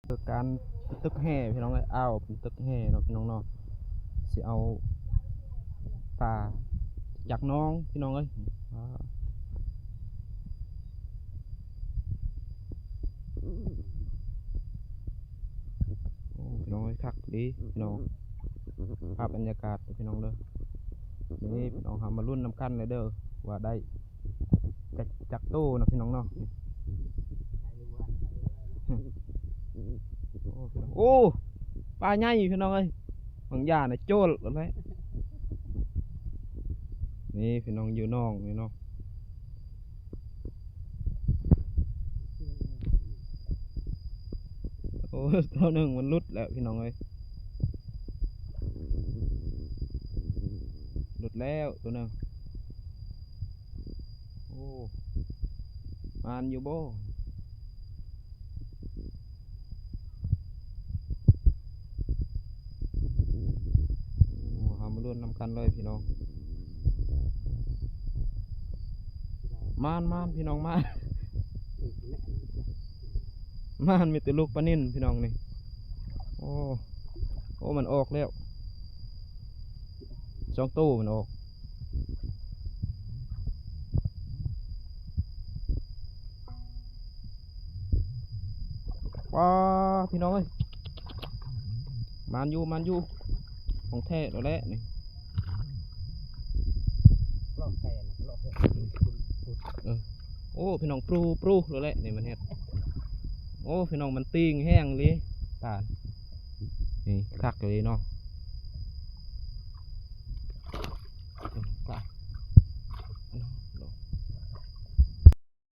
ຄືການຕຶກແຮ່ພີ່ນ້ອງເອີຍ, ອ່າວເປັນຕຶກແຮ່ເນາະພີ່ນ້ອງເນາະ, ຊິເອົາປາຈາກໜອງພີ່ນ້ອງເອີຍ. ໂອ້ ພີ່ນ້ອງເອີຍ ຄັກດີພີ່ນ້ອງ, ພາບບັນຍາກາດເດີພີ່ນ້ອງເດີ. ນີ້ພີ່ນ້ອງ ເຮົາມາລຸ້ນນຳກັນເລີຍເດີ ວ່າໄດ້ຈັກ ຈັກໂຕເນາະພີ່ນ້ອງເນາະ. ໂອ້ ປາໃຫຍ່ພີ່ນ້ອງເອີຍ, ບາງຢ່ານະໂຈນແລ້ວແຫຼະ. ນີ້ພີ່ນ້ອງ ຢູ່ໜອງນີ້ເນາະ. ໂອ້ ໂຕໜຶ່ງມັນຫຼຸດແລ້ວພີ່ນ້ອງເອີຍ, ຫຼຸດແລ້ວໂຕໜຶ່ງ. ໂອ້ ມານຢູ່ບໍ່? ໂອ້ ເຮົາມາລຸ້ນນຳກັນເລີຍພີ່ນ້ອງ. ມານ ມານ ພີ່ນ້ອງ ມານ ມານ. ມີແຕ່ລູກປານິນພີ່ນ້ອງນີ້. ໂອ້ ໂອ້ ມັນອອກແລ້ວ, ສອງໂຕມັນອອກ. ວ້າ ພີ່ນ້ອງເອີຍ, ມານຢູ່ ມານຢູ່, ຂອງແທ້ແລ້ວແຫຼະນີ້. ເອີ ໂອ້ ພີ່ນ້ອງ ປຣູ ປຣູແລ້ວແຫຼະນີ້ ມັນເຮັດ. ໂອ້ ພີ່ນ້ອງ ມັນຕີງແຮງອີ່ຫຼີ ປານນີ້, ຄັກອີ່ຫຼີເນາະ.